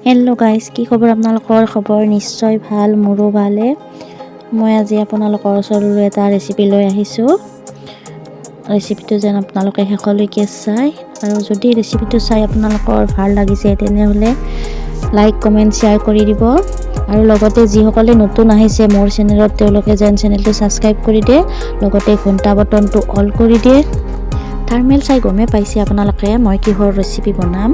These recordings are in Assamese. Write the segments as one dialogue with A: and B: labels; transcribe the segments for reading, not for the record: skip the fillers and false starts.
A: হেল্ল' গাইজ, কি খবৰ আপোনালোকৰ? খবৰ নিশ্চয় ভাল, মোৰো ভালে। মই আজি আপোনালোকৰ ওচৰলৈ এটা ৰেচিপি লৈ আহিছোঁ। ৰেচিপিটো যেন আপোনালোকে শেষলৈকে চায়, আৰু যদি ৰেচিপিটো চাই আপোনালোকৰ ভাল লাগিছে তেনেহ'লে লাইক, কমেণ্ট, শ্বেয়াৰ কৰি দিব। আৰু লগতে যিসকলে নতুন আহিছে মোৰ চেনেলত, তেওঁলোকে যেন চেনেলটো ছাবস্ক্ৰাইব কৰি দিয়ে, লগতে ঘণ্টা বটনটো অল কৰি দিয়ে। থাৰ্মেল চাই গমেই পাইছে আপোনালোকে মই কিহৰ ৰেচিপি বনাম।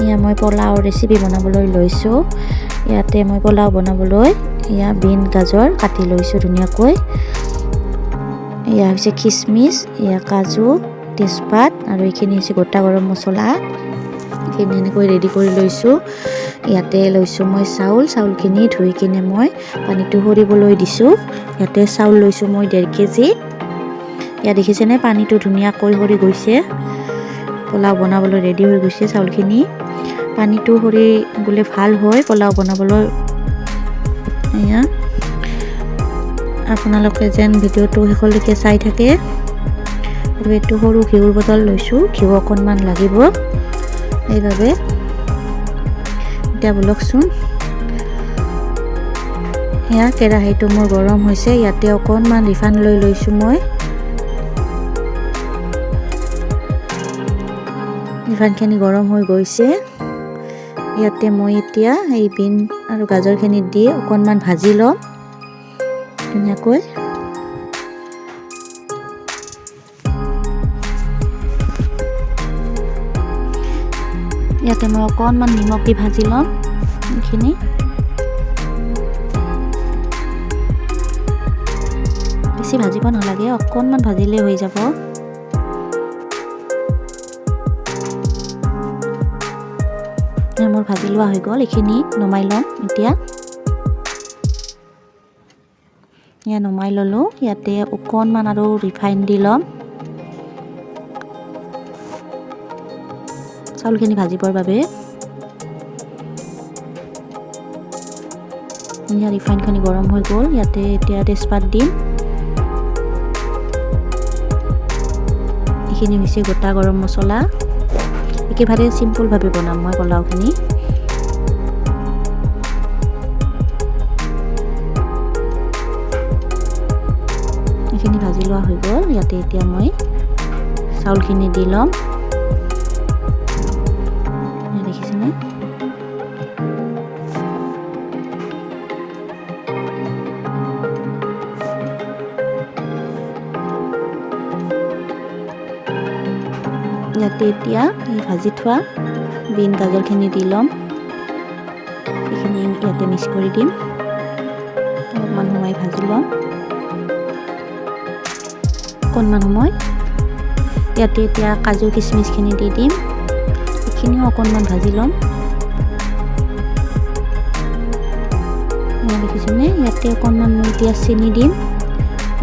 A: এয়া মই পোলাও ৰেচিপি বনাবলৈ লৈছোঁ। ইয়াতে মই পোলাও বনাবলৈ এয়া বিন, গাজৰ কাটি লৈছোঁ ধুনীয়াকৈ। এয়া হৈছে খিচমিচ, এয়া কাজু, তেজপাত, আৰু এইখিনি হৈছে গোটা গৰম মছলা। এইখিনি এনেকৈ ৰেডি কৰি লৈছোঁ। ইয়াতে লৈছোঁ মই চাউল। চাউলখিনি ধুই কিনে মই পানীটো সৰিবলৈ দিছোঁ। ইয়াতে চাউল লৈছোঁ মই 1.5 কেজি। ইয়াত দেখিছেনে পানীটো ধুনীয়াকৈ সৰি গৈছে। পোলাও বনাবলৈ ৰেডি হৈ গৈছে চাউলখিনি। পানীটো সৰি গ'লে ভাল হয় পোলাও বনাবলৈ। এয়া আপোনালোকে যেন ভিডিঅ'টো শেষলৈকে চাই থাকে। আৰু এইটো সৰু ঘিউৰ বটল লৈছোঁ, ঘিউ অকণমান লাগিব সেইবাবে। এতিয়া বলকচোন, এয়া কেৰাহীটো মোৰ গৰম হৈছে। ইয়াতে অকণমান ৰিফাইন লৈ লৈছোঁ মই। ৰিফাইনখিনি গৰম হৈ গৈছে। ইয়াতে মই এতিয়া এই বিন আৰু গাজৰখিনি দি অকণমান ভাজি ল'ম ধুনীয়াকৈ। ইয়াতে মই অকণমান নিমখ দি ভাজি ল'ম এইখিনি। বেছি ভাজিব নালাগে, অকণমান ভাজিলেই হৈ যাব। মোৰ ভাজি লোৱা হৈ গ'ল, এইখিনি নমাই ল'ম এতিয়া। এয়া নমাই ল'লোঁ। ইয়াতে অকণমান আৰু ৰিফাইন দি ল'ম চাউলখিনি ভাজিবৰ বাবে। এয়া ৰিফাইনখিনি গৰম হৈ গ'ল। ইয়াতে এতিয়া তেজপাত দিম। এইখিনি হৈছে গোটা গৰম মছলা। একেবাৰে চিম্পুলভাৱে বনাম মই পোলাওখিনি। এইখিনি ভাজি লোৱা হৈ গ'ল। ইয়াতে এতিয়া মই চাউলখিনি দি ল'ম। দেখিছেনে? ইয়াতে এতিয়া এই ভাজি থোৱা বিন গাজৰখিনি দি ল'ম। এইখিনি ইয়াতে মিক্স কৰি দিম। অলপমান সময় ভাজি ল'ম, অকণমান সময়। ইয়াতে এতিয়া কাজু কিচমিচখিনি দি দিম। এইখিনিও অকণমান ভাজি ল'ম। দেখিছেনে? ইয়াতে অকণমান মই এতিয়া চেনি দিম।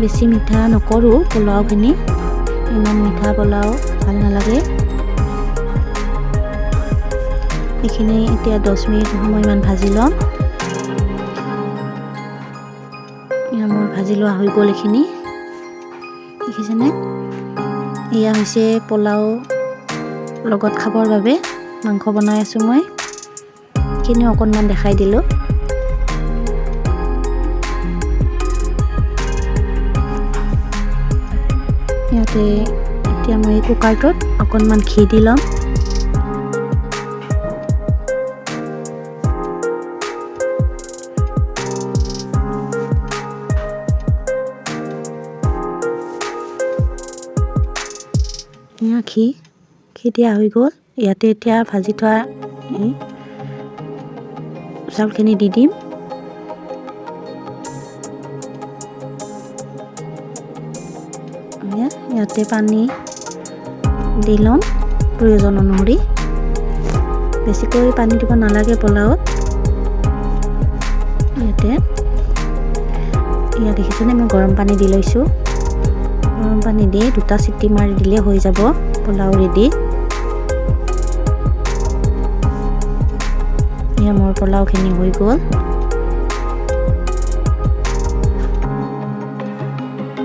A: বেছি মিঠা নকৰোঁ পোলাওখিনি, ইমান মিঠা পোলাও ভাল নালাগে। এইখিনি এতিয়া 10 মিনিট সময়মান ভাজি ল'ম। মোৰ ভাজি লোৱা হৈ গ'ল এইখিনি, দেখিছেনে? এয়া হৈছে পোলাও লগত খাবৰ বাবে মাংস বনাই আছোঁ মই। এইখিনি অকণমান দেখাই দিলোঁ। ইয়াতে এতিয়া মই কুকাৰটোত অকণমান ঘি দি ল'ম। ঘি দিয়া হৈ গ'ল। ইয়াতে এতিয়া ভাজি থোৱা চাউলখিনি দি দিম। ইয়াতে পানী দি ল'ম প্ৰয়োজন অনুসৰি। বেছিকৈ পানী দিব নালাগে পোলাওত। ইয়াতে ইয়াত দেখিছেনে মই গৰম পানী দি লৈছোঁ। গৰম পানী দি 2টা চিটি মাৰি দিলে হৈ যাব পোলাও ৰেডি। এয়া মোৰ পোলাওখিনি হৈ গ'ল।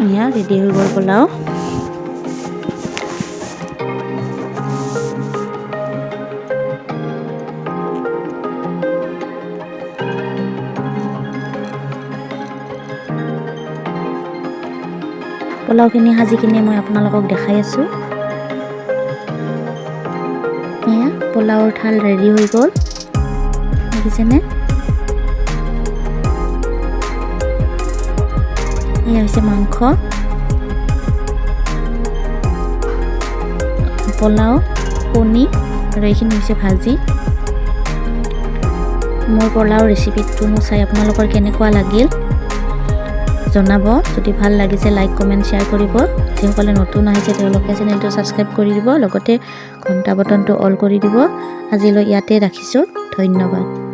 A: এয়া ৰেডি হৈ গ'ল পোলাও। পোলাওখিনি সাজি কিনে মই আপোনালোকক দেখাই আছোঁ। এয়া পোলাওৰ থাল ৰেডি হৈ গ'ল, দেখিছেনে? এয়া হৈছে মাংস, পোলাও, কণী আৰু এইখিনি হৈছে ভাজি। মোৰ পোলাও ৰেচিপিটোনো চাই আপোনালোকৰ কেনেকুৱা লাগিল জনাব। যদি ভাল লাগিছে লাইক, কমেণ্ট, শ্বেয়াৰ কৰিব। যিসকলে নতুন আহিছে তেওঁলোকে চেনেলটো ছাবস্ক্ৰাইব কৰি দিব, লগতে ঘণ্টা বটনটো অল কৰি দিব। আজিলৈ ইয়াতে ৰাখিছোঁ, ধন্যবাদ।